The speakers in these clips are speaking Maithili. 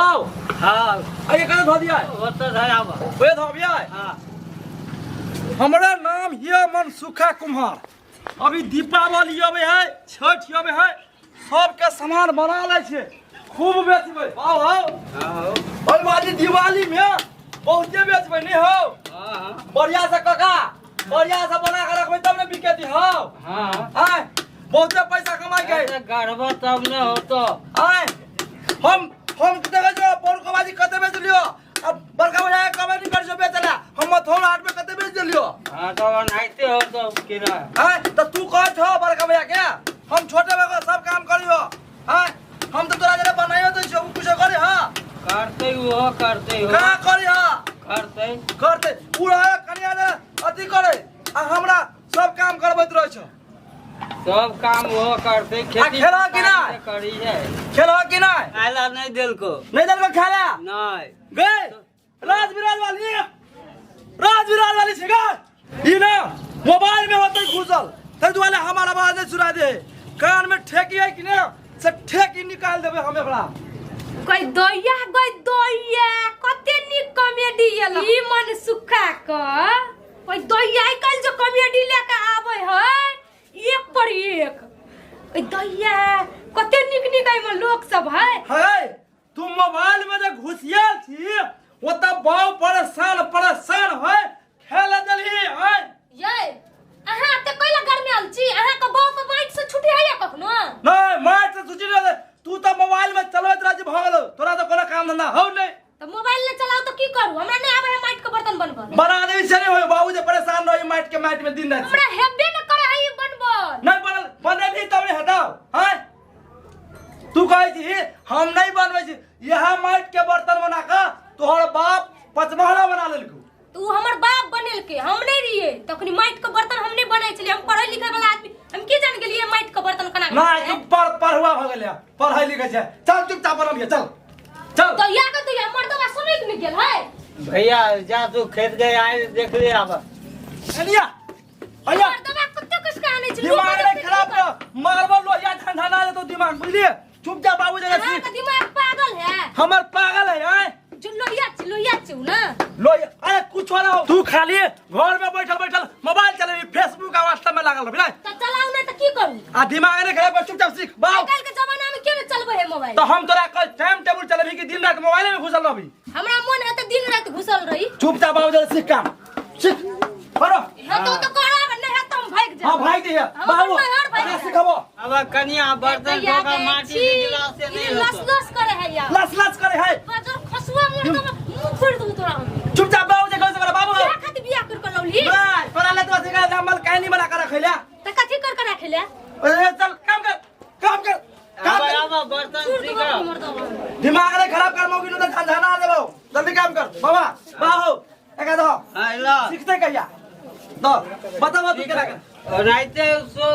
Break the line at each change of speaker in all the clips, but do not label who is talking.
बाउ।
हाँ।
अरे कहाँ धो दिया?
ओतऽ धराब।
ओए धो दिया।
हाँ।
हमरा नाम हिया मनसुखा कुमार। अभी दीपावली अबे है, छठ अबे है, सबके सामान बना लै छियै, खूब बेचबै। बाउ हौ।
हाँ।
ओहि बाजी दिवाली में बहुते बेचबै नहीं हौ?
हाँ।
बढ़िया से काका, बढ़िया से बना के रखबै तब ने बिकेती हौ।
हाँ।
आय बहुते पैसा कमाई के।
ऐसे गड़बड़ तब ने होतो।
आय हम देखै छियै बड़का बाजी कते बेच लियो, अब बड़का बाजी कमे नहीं कर बेचला, हम मथौर हाट में कते बेच देलियो।
हाँ तो ओनाहिते होतो किरा।
आय त तू कहै छौ बड़का भैया के हम छोटे भैया सब काम करियो। आय हम तो तोरा जरे बनाइयो दै छियो, उ कुछो करे। हां
करते उहो करते हो।
का करी? हां
करते
करते पूरा कनिया जरे अथी करे आ हमरा सब काम करबैत रहै छौ।
सब काम वो करते। खेती
खेलऽ कि नहि?
करी है।
खेलऽ कि नहि?
खाला नहीं देलको।
नहीं देलको खाला?
नहीं।
गए राज विराज वाली, राज विराज वाली छै गा ई ना मोबाइल में होतै घुसल, ताहि दुआरे हमर आवाज नहीं सुना दे। कान में ठेकी है कि नहीं से ठेकी निकाल देबै हम एकरा।
गई दैया, गई दैया, कते नीक कॉमेडी एल ई मन सुखा क। ओइ दैया आइ काल्हि जो कॉमेडी लेके आबै है एक पर एक। ओइ दैया कते नीक नीक एहिमे लोक सब है।
है तू मोबाइल में जे घुसियल छी ओतऽ बाउ परेशान परेशान है, खेल देलही है।
ये अहाँ एते कैला गरमायल छी? अहाँ के बाउ के माइक से छुट्टी हैया कखनो?
नहीं माइक से छुट्टी नहीं, तू तऽ मोबाइल में चलबैत रहै छी, भऽ गेलौ। तोरा तऽ कोनो काम धंधा हौ नहीं।
तऽ मोबाइल ने चलाउ तऽ की करू? हमरा नहीं आबै है माइक के बर्तन बनबल।
बना देबी से नहीं होय, बाबू जे परेशान रही माइट के माइट में दिन रात।
हमरा हेबे न करे है ई बनबल।
नहीं बनल बनेबी तब नहीं हटाओ। हैं तू कहै छी हम नहीं बनबै छी, यह माइट के बर्तन बना कऽ तोहर बाप पचमहला बना लेलकौ।
तो उ हमर बाप बनेलकै, हम नहीं रहिए तखनी। माइट के बर्तन हम नहीं बनै छलियै, हम पढ़ै लिखै वाला आदमी, हम की जान गेलियै माइट के बर्तन केना
ना तू पढ़ पढ़ुआ भऽ गेलै, पढ़ै लिखै छै। चल चुपचाप बनबिहे, चल चल।
तो या के तो या मर्दवा सुनै के नहीं गेल है।
भैया जा तू खेत गए आए देख ले आब।
एलिया भैया
मर्दवा कते कुछ कहानी छै।
दिमाग नहीं खराब कर, मारबो लोहिया ठंडा देतो दिमाग, बुझलिए? चुपचाप बाबू जगह
अहाँ के दिमाग पागल है।
हमर पागल है। आय
जो लोहिया छी, लोहिया छी ना
लोहिया। अरे कुछ ना हो, तू खाली घर में बैठल बैठल मोबाइल चलेबी, फेसबुक आ व्हाट्सएप में लागल रहबी।
त चलाउ नहीं त की करू?
आ दिमाग नहीं खराब कर, चुपचाप सीख बाबू।
आइ काल्हि के जमाना में के ने चलबै है मोबाइल?
तो हम तोरा कल टाइम टेबुल चलेबी कि दिन रात मोबाइल में घुसल रहबी?
हमरा मन है त दिन रात घुसल रही।
चुपचाप बाबू जरा सीख, काम सीख करो।
है तो करब, नहीं है तो हम भागि जाब।
हां भागि जइहे
हम
बाबू।
अपन नैहर भागि
अहाँ
जाब।
सिखबो।
अब कनिया बर्तन
दैया
धोका
गे,
माटी
छी,
के गिलास से
ई
नहीं
लस
होतो।
लस करे है यार।
लस लस करे है।
बाजर खसुआ मोड़ तो मुंह फोड़ दूं तोरा हम।
चुपचाप बाबू जे घर से करो बाबू।
क्या खातिर बियाह कर कर लौली?
नहीं तोरा ले तो सिखा नंबर काहे नहीं बना कर रखैला?
त कथी कर कर रखैला?
ए चल काम कर, काम कर, काम
अब
कर।
अब बर्तन
छोड़ दो
सीखा।
मर्दवा।
दिमाग नहीं खराब कर मौगी, तो झंझना देबो। जल्दी काम कर बाबा। बाबू एका दो।
हाँ, ला।
सीखते कहिया दो बताओ तू केना कर।
ओनाहिते सो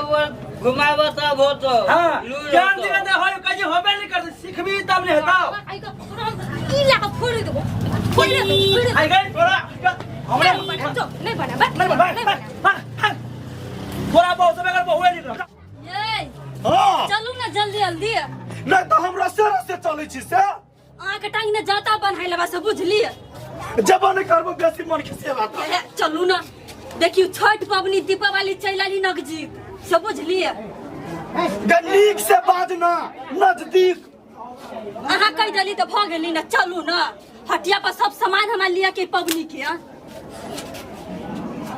घुमाबो तब होतो।
हां
लूर
ज्ञान
होतो।
दिवे दे होय कहि होबे नहीं करते, सीखबी तब नहीं हेताओ।
आई का तोरा हम ई ला के फोड़ देबो, फोड़ देबो, फोड़ देबो।
आई गई तोरा हमरा
नहीं बना, जो नहीं बना, बस।
नहीं बना,
नहीं
भाग
बना।
भाग भाग। तोरा बहु से बगैर बहुए नहीं रह।
ये
हाँ।
चलू ना जल्दी जल्दी।
नहीं तो हम रस्ते रस्ते चलै छी से।
अहाँ के टांग ने जाता बन्हाइ लेबा से बुझलिए।
जब नहीं करबो बेसी मन खिसिएला त।
ए, चलू ना देखियो छठ पबनी दीपावली चलि आली नगजीक से बुझलिए।
गे नीक से बाज ना नजदीक।
अहाँ कहि देली तऽ भऽ गेली ना। चलू ना हटिया पर सब सामान हमरा लिअ के पबनी के।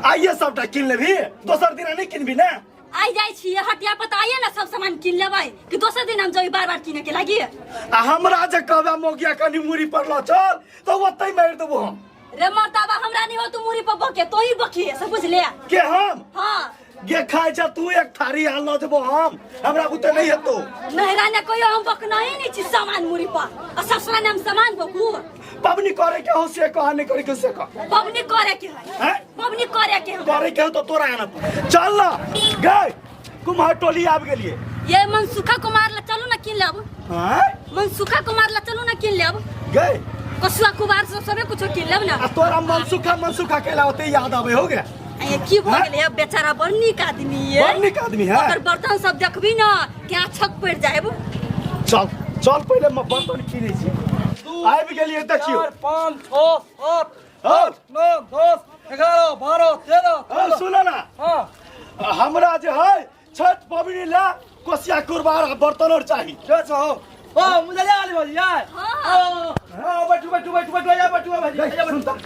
आइए सबटा किन लेबही, दोसर दिन नहीं किनबी ने?
आइ जाइ छियै हटिया पर तऽ आइए ने सब सामान किन लेबै कि दोसर दिन हम जेबै बार बार किने के लागी।
आ हमरा जे कहबे मोगिया कनी मुरी पर ल चल तऽ ओतै मारि देबो हम।
रे मर्दाबा हमरा नहीं हो तू मुरी पर बके तो ही बकिए से बुझलिए।
के हम?
हाँ।
गे खाइ छ तू एक थारी आ ल जेबो हम, हमरा बुते नहीं हेतो।
नहरा ने कहियो हम बकना ही नहीं छी सामान मुरी पर आ ससुरा ने हम सामान बकू।
पबनी करे के हो से कह, नहीं करे के से कह।
पबनी करे के है।
हैं?
पबनी करे के हम।
करे के हो तो तोरा आना पड़े। चल ना गए कुम्हार टोली आबि गेलिए।
ये मनसुखा कुमार ला चलू ना किन लेब।
हैं?
मनसुखा कुमार ला चलू ना किन लेब।
गए
कसुआ कुमार सब सबे कुछो किन लेब ना।
आ तोरा मनसुखा मनसुखा केला ओते याद आबे हो गया।
ये की भऽ
हैं?
गेलै अब बेचारा बड़ नीक आदमी ये।
बड़ नीक आदमी है।
ओकर बर्तन सब देखबी ना क्या छक पड़ जाएब।
चल चल पहिले म बर्तन किनै छी। आबि गेलियै देखियौ।
4 5 6 7
हँ।
8 9 10 11 12 13
हँ, सुनो ना।
हाँ।
हमरा जे है छठ पबनी ला कोसिया कुरबार आ बर्तन और चाही।
के छौ? ओ मुझे ले आली भौजी यार।
हाँ।
आओ बैठू बैठू बैठू बैठू आया बैठू भौजी आया
सुन
बैठू।
त,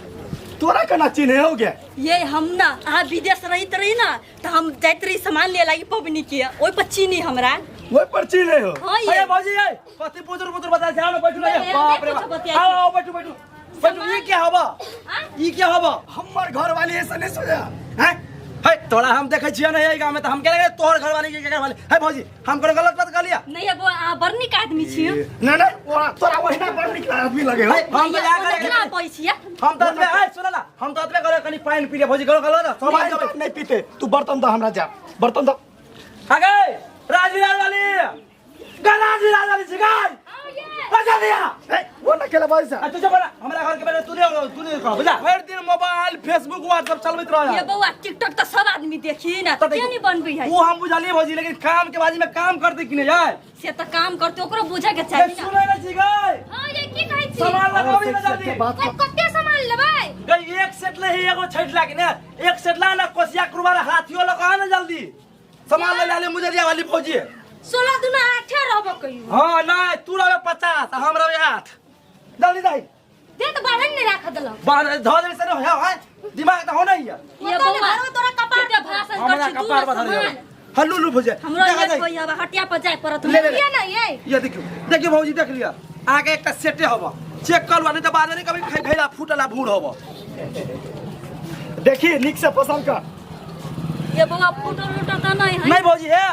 तोरा केना चिन्हे हो गया?
ये हम ना अहाँ विदेश रहित रही ना तो हम जाइत रही सामान ले लागी पबनी के, ओहि पर चीनी हमरा।
ओहि पर चिन्हे हो?
हाँ ये।
अरे भौजी ये कथी पुजुर पुजुर बता जाओ ना बैठू ना।
नहीं,
बाप रे
नहीं
बाप।
कुछ बतिया
आओ आओ बैठू बैठू बैठू। ई क्या हबा?
हाँ?
ई क्या हबा?
हमर घर वाली ऐसा नहीं सोचा हैं?
है तोरा हम देखै छियै ने एहि गाँव में त हम के लगे तोहर घरवाली के घरवाली है भौजी, हम कोनो गलत बात कहलिया?
नहीं अब अहाँ बड़ नीक आदमी छियै।
नहीं नहीं तोरा ओहिना बड़ नीक आदमी लगे हो।
है, हम तऽ जा
ओना
करे
केना पै छियै?
हम तऽ एतबे है सुन ना, हम तऽ एतबे करे कनि पानि पी ले भौजी, करो गलत ना सब
पानि
जेबै।
नहीं पीते तू, बर्तन दऽ हमरा, जा बर्तन दऽ।
आगे राजविराज वाली राजविराज वाली छिकाई पैसा दिया।
ए, वो ना केला पैसा।
आ तू जो बड़ा हमरा घर के बेटा तू नहीं, तू नहीं कह बुझा, भरि दिन मोबाइल फेसबुक व्हाट्सएप चलबैत रह।
ये बौआ टिकटॉक तऽ सब आदमी देखी ना,
तऽ
के नहीं बनबै है?
वो हम बुझलिए भौजी, लेकिन काम के बाजी में काम करते कि नहीं यार?
से तऽ काम करते, ओकरो बुझे के
ये
चाही ना।
सुनै नहीं छी गई।
हाँ ये की कहै छी?
सामान लगाबी ना
से
जल्दी।
बात
गई कते सामान लेबै?
गई एक सेट ले ही एगो छठ लागी ने, एक सेट ला ना कोसिया कुरबार हाथियो लगा ना जल्दी सामान ले ले मुजरिया वाली भौजी।
16 दुना 8 रहबो कहियो।
हाँ नहीं तू रहे 50 हम रहे 8, जल्दी जाई।
दे तऽ बाहर नहीं राख देलक।
बाहर धऽ देबै से नहीं है, दिमाग तऽ हो नहीं है।
ये
ओतऽ ने
बौआ
घरमे तोरा कपार
कते भाषण
हमरा
कर छी
कपार
दूर
बधा
सामान।
हल्लू लू भौजी
हमरो
देखा
लेट
जाई।
होइया हटिया पर जाय पड़त।
ले, ले, ले।
किया नहीं ये?
ये देखियो देखियो भौजी देख लिया आगे एकटा सेटे हब चेक कर नहीं तो बाद में कभी खैला फूटला भूर हब।
देखी नीक से पसंद कर।
ये बौआ फूटल उटल तऽ नहीं है?
नहीं भौजी हे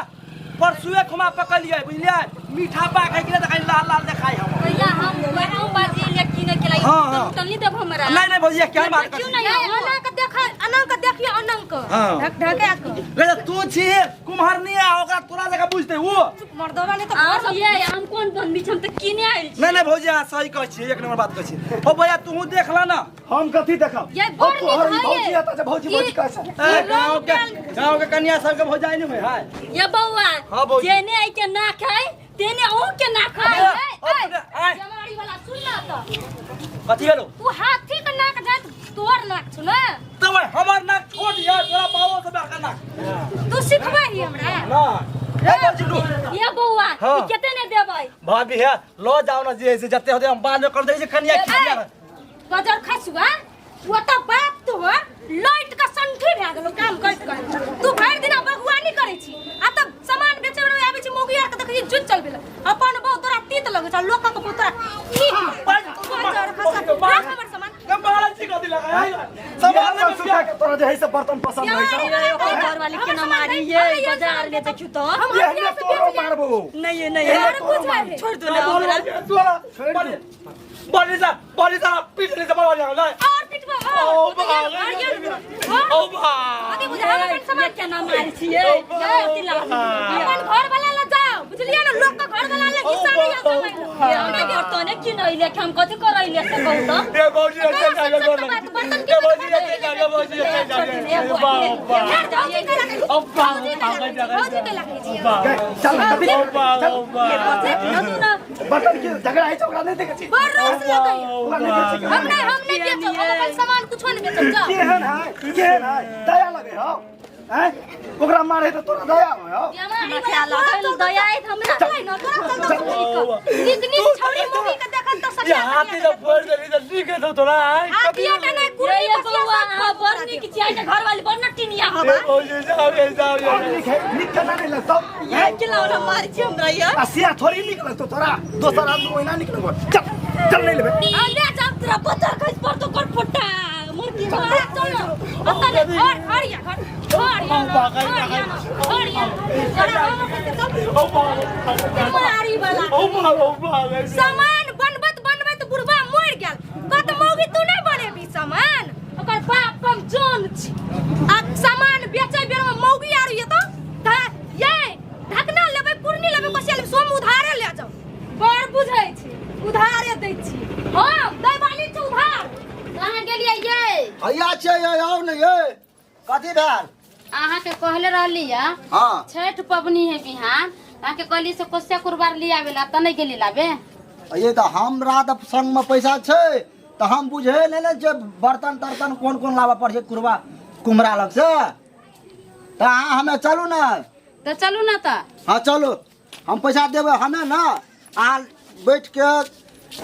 परसुए खुमा पकड़ लिया बुझलिए, मीठा पाक है कि नहीं तो लाल लाल देखाई हम।
भैया हम वहाँ बाजी ले किने के लागि।
हाँ, हाँ।
फूटल नहीं देब हमरा।
नहीं नहीं भौजी क्या बात कर
क्यों नहीं?
नहीं अना के देख, अना के देखियो अना के
हाँ।
ढक ढका के।
रे तू छी कुम्हरनी आ ओकरा तोरा जगह बुझते वो।
चुप मर्दवा नहीं तो
आम
घर
ये आम कोन बनबी छी, हम तऽ किने आयल छी।
नहीं नहीं भौजी अहाँ सही कहै छी, एक नंबर बात कहै छी। ओ भैया तू देख ला ना।
हम कथी देखब?
ये बड़ नीक
तोहर
है
भौजी
ये।
आता जे भौजी भौजी कहै छै।
ए, गाँव के कन्या सबके भौजाई नहीं होय है।
ये बौआ
हाँ, भौजी।
जेने आई के ना खाए तेने अहूँ के ना खाए।
ए,
ए,
ए,
जमारी वाला सुन ना तो।
कथी भेलो?
तू हाथी के नाक जात तोर नाक छु ना।
तब हमर नाक छोट या तोरा बाबो से बड़का नाक।
तू सिखबै ही हमरा।
ना ए भौजी लू।
ये बौआ
हाँ।
ई कते ने देबै?
भाभी है लो जाओ ना जे से जते होते हम बाद में कर दै छै कन्या खिया।
गजर खसुआ वो तो बाप तोहर लैट के संठी भए गेलो काम करैत करैत। तू भरि दिना बगुआनी करै छी आ तब सामान बेचै बेर आबै छी मौगी आर के देखै छी जुत चल गेल। अपन बहु तोरा तीत लगै छ, लोकक बहु तोरा नीक। गजर खसुआ राख हमर सामान।
सामान
सब सुखा के तोरा जे है से बर्तन पसंद होइ छै।
ये ओकर घरवाली के ना मारी ये बाजार ले देखियो तो।
हम
ये
हटिया
हमे
से
तोरो
बेच लिया।
मारबो।
नहीं नहीं
और कुछ है।
छोड़ दो ना हमरा।
बड़ी सा बड़ी सा पीछे से बड़ा जाओ ना।
और पिटबो और।
ओ
ओ तो ये
भाई,
और ये और।
ओ भाई।
अरे बुझा हम अपन सामान
के ना मारी छियै कथी लाज
अपन घर वाला ला जाओ बुझलियै ना, लोक के घर वाला ला हिस्सा नहीं आ समय।
ये हम तऽ बर्तने किनैले कि हम कथी करैले से कहू तऽ।
ए भौजी ऐसे जागे
सब
बोल।
बात बर्तन
ए
के
भौजी ऐसे जागे भौजी ऐसे जागे।
यार भौजी के लगे भौजी के लगे भौजी के लगे छी।
गए, चल ना, कभी चल।
चलू ना।
बर्तन के झगड़ा है ओकरा नहीं देखै छी।
बड़ रोस लगै
ओकरा नहीं देखै छी।
हम नहीं बेचब, हम अपन सामान कुछो नहीं बेचब जाओ।
केहन है केहन है दया लगे हो हैं? ओकरा मारे तऽ तोरा दया होइ हो।
माथा लागल दया आयत हमरा।
नीक नीक छौड़ी मौगी के देखत तऽ
ये
सटिया
हाथी जब फोड़ देली तऽ ठीक है तो तोरा आय
हाथी आटा नहीं
ये
कुर्ती
ये
बसिया
बौआ
सब
अहाँ बड़ नीक छियै के घरवाली बड़ न टिनिया हवा।
ए भौजी जाओ रे जाओ
और
रे।
नीक है नीक केना नहीं लगतौ?
ये के लाउन मारी छी हमरा ये।
आ सिया थोड़ी नीक लगतौ तोरा, दोसर आदमी ओहिना नीक लगतौ। चल चल नहीं लेबै।
आ ले जाब तोरा पत्थर खसि पड़तौ कर फुट्टा मुर्गी
चल चल ओतऽ ने घर घर या घर घर या घर या घर या तोरा हम अपन के सब मारी वाला
ओ भाई ओ भाई।
सामान बनबैत बनबैत बुढ़बा मरि गेल। कहत मौगी तू नहीं बनेबी सामान, ओकर बाप कम जान छी। आ सामान बेचै बेर में मौगी आर एतौ त ये ढकना लेबै कुर्नी लेबै कसिया लेबै सोम उधारे ले जाओ। बड़ बुझै छी उधारे दै छी हम दै वाली छी उधार।
कहाँ गेलियै ये?
हैया छै ये, आउ ने ये। कथी भेल?
अहाँके कहले रहली है
हाँ
छठ पबनी है बिहान, अहाँके कहली से कोसिया कुरबार लियाबे ला त नहीं गेली लाबे।
ये तऽ हमरा तऽ संगमे पैसा छै तऽ हम बुझे नहि ने जे बर्तन तर्तन कोन कोन लाबऽ पड़ै छै कुरबा कुम्हरा लग से। तऽ अहाँ हमे चलू ने।
तऽ चलू ने तऽ।
हाँ चलू, हम पैसा देबै हमे ने, अहाँ बैठ के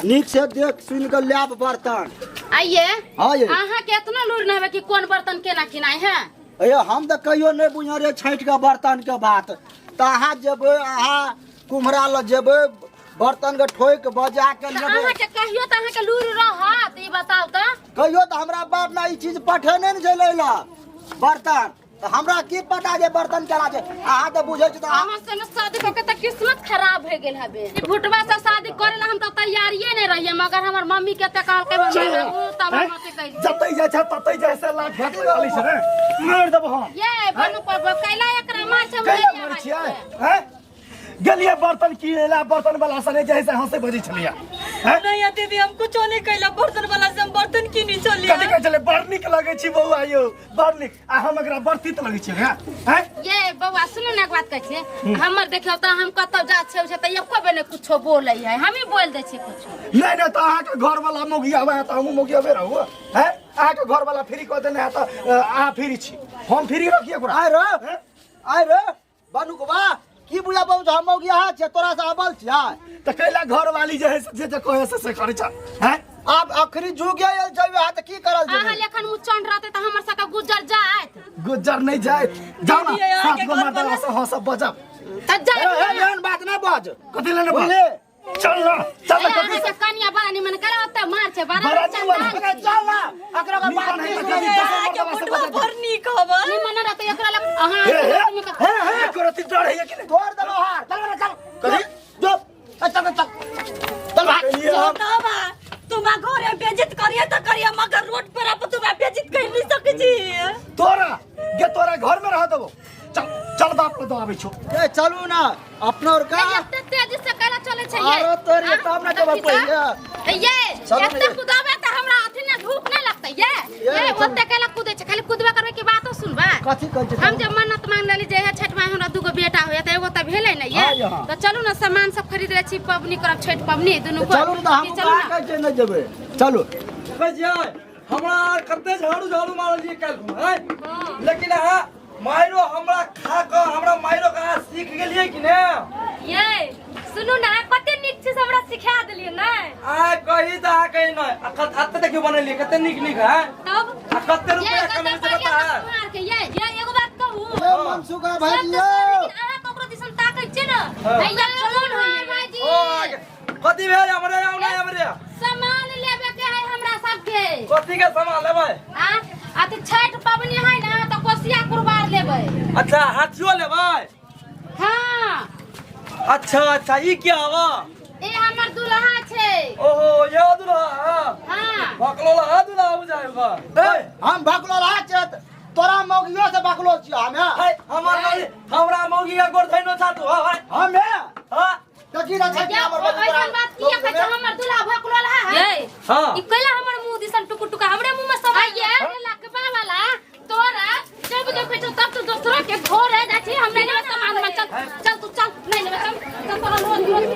नीक से देख सुन के लायब बर्तन।
आइए।
हाँ ये।
अहाँ के एतना लूर नहि होबे कि कोन बर्तन केना किनाइ है?
ए हम तऽ कहियो नहि बुझल रहियै छठि के बर्तन के बात। तऽ अहाँ जेबै, अहाँ कुम्हरा लग जेबै, बर्तन के ठोकि बजा के
तऽ
लेबै।
अहाँ के कहियो तऽ अहाँ के लूर रहत, ई बताउ तऽ।
कहियो तऽ हमरा बाप ने ई चीज पठेने ने छै लै लए बर्तन, तऽ हमरा की पता जे बर्तन केना छै। अहाँ तऽ बुझै छी तऽ अहाँ
अहाँ से ने शादी कऽ के तऽ किस्मत खराब भए गेल हबे। ई भुटवा से शादी करे ला हम तऽ तैयारिये नहि रहियै, मगर हमर मम्मी के तऽ कहलकै बाबू तब हम अथी कैलियै।
जतै जाइ छै ततै जाइ से लाख फेंक लगै छै ने, मारि देबो हम।
ये बनू पर कैला एकरा मार छै, हम
कैला
नहि
मारै
आबै
छियै?
छियै।
हैं? गेलियै बर्तन किनै ला, बर्तन वाला सने जे है से हंसै बजै छलियै। हैं?
नहीं दीदी, हम कुछो नहीं कैला, बर्तन वाला से हम बर्तन किनी चलिए।
कथी कहै छलै? बड़ नीक लगै छी बौआ यौ, बड़ नीक। आ हम एकरा बड़ तीत लगै छियै, हैं? हैं?
ये बौआ सुनू ने, एक बात कहै छियै, हमर देखियौ तऽ हम कतौ जा छियै से तऽ एको बेर नहि कुछो बोलै है, हमही बोल दै छियै कुछो।
नहि नहि, तऽ अहाँके घर वाला मौगी आबै है तऽ हमहूँ मौगी आबै रहू, हैं? अहाँके घर वाला फ्री कऽ देने है तऽ अहाँ फ्री छी, हम फ्री रखिए ओकरा।
आइ रे, आइ रे बनुकबा, की बुझा बहु हम मौगी अहाँ छियै, तोरा से अबल छियै।
तऽ कैला घर वाली जे है से जे जे कहै से से करै छ, हैं?
आब अखनी जुग आयल छै, वएह तऽ की करल
अहाँ
जेबै?
लेखन मुचंड रहते तऽ हमर सबके गुजर जायत।
गुजर नहि जायत, जाउ ने,
दीदी, अहाँके
सात गो
घर
मर्दवा
वाला-
से हंसब बजब।
तऽ
ए,
जाय।
ए, एहन बात नहि बाज।
कथी लए नहि बाज?
बुझली?
चल ना, चल ना, कथी
अहाँके कनिया बड़ा निमन करे, ओते मार छै, बड़ा
बड़ा
चंडाल
निमन।
छै।
चल ना, एकरा के बात
निमन है
नहीं
तऽ
सुनै।
कथी दोसर
अहाँके
मर्दवा से
बुढ़वा
बजब।
बड़ नीक हबे।
निमन रहते एकरा लग अहाँ
हे, हे,
आदमी के-
हे, हे, एको रत्ती डर होइए कि नहि?
तोड़ देबो हार। चल ना, चल।
कथी?
जो, ए, चल, चल। चल भाग।
कहिए हम-
बतावा, तुमा घरे बेइज्जत करिए त करिए, मगर रोड पर आप तुमा बेइज्जत कर नहीं सकै छी।
तोरा गे तोरा घर में रह देबो। चल चल, बाप लग आबै छौ।
ए, चलू ना, अपना और का?
ए, एते तेजी से कैला चलै छै ये?
आरो तोरी,
आँ,
तब ना जेबै
देखी तऽ।
पहिले।
ये,
चलू ना
एते
ये।
कुदाबै तऽ हमरा अथी ने धूप नहि लगतै ये।
ये,
ये,
चलू।
ओते कैला कुदै छै? खाली कुदबे करबै कि बातो सुनबै?
कथी कहै छै?
हम जे मन्नत मांग लेली जे हे छठि माइ हमरा दूगो बेटा होया, तऽ एगो तऽ भेलै ने ये।
हाँ, ये, हाँ।
तऽ चलू ने, सामान सब खरीद लै छी, पबनी करब, छठि पबनी दुनू को।
चलू ने तऽ हम
की चलू
का
ने?
कहै छै नहि जेबै। चलू।
देखै छियै, हमरा आर कते झाड़ू झाड़ू मारलियै काल्हि खुना, हैं? लेकिन अहाँ माइरो हमरा खा कऽ हमरा माइरो के अहाँ सीख गेलियै कि ने?
ये सुनू ना, कते नीक चीज हमरा सिखा देलियै ने।
आइ कही तऽ अहाँ कही नहि। आ कते देखियौ बनेलियै, कते नीक नीक है।
तब
आ कते
ये
रुपया
कते
कमेबै से
बढ़िया
पता है?
कुमार के ये।
ये एगो बात कहू,
ए, मनसुखा
सब
भाईजी
तऽ
यौ।
सब, लेकिन अहाँ ककरो दिसन ताकै छियै ने,
हाँ।
भैया कौन होइए भाईजी?
ओ आगे कथी भेल? हमरे आउ नहि हमरे
सामान लेबे के है हमरा सबके।
कथी के सामान लेबै?
आ अथी छठि पबनी है ना, तऽ कोसिया कुरबार लेबै।
अच्छा, हाथियो लेबै?
हाँ।
अच्छा अच्छा, ई क्या हवा?
ए हमर दुल्हा छै।
ओहो, ये दुल्हा? हाँ।
हाँ।
भकलो ला दुल्हा बुझाइ बा।
ए, हम भकलो रहा छियै, तोरा मौगियो से भकलो छियै हमे।
हाय, हमर मौगी, हमरा मौगी के गोर धैनो छा तू। हाँ भाई।
हमे?
हाँ।
देखी ना छै कि
या
हमर मौगी
ऐसन
तोरा
बात किया कहै छै? हमर दुल्हा भकलो है।
ये
हाँ।
ई कैला हमर मुंह दिसन टुकु टुका हमरे मुंह में सब
ये लकबा वाला तोरा जब देखै छौ तब तू दोसरा के घोरे जाइ छी। हम नहि लेबै सामान, चल चल तू चल, नहि लेबै, चल चल तोरा रोज रोज।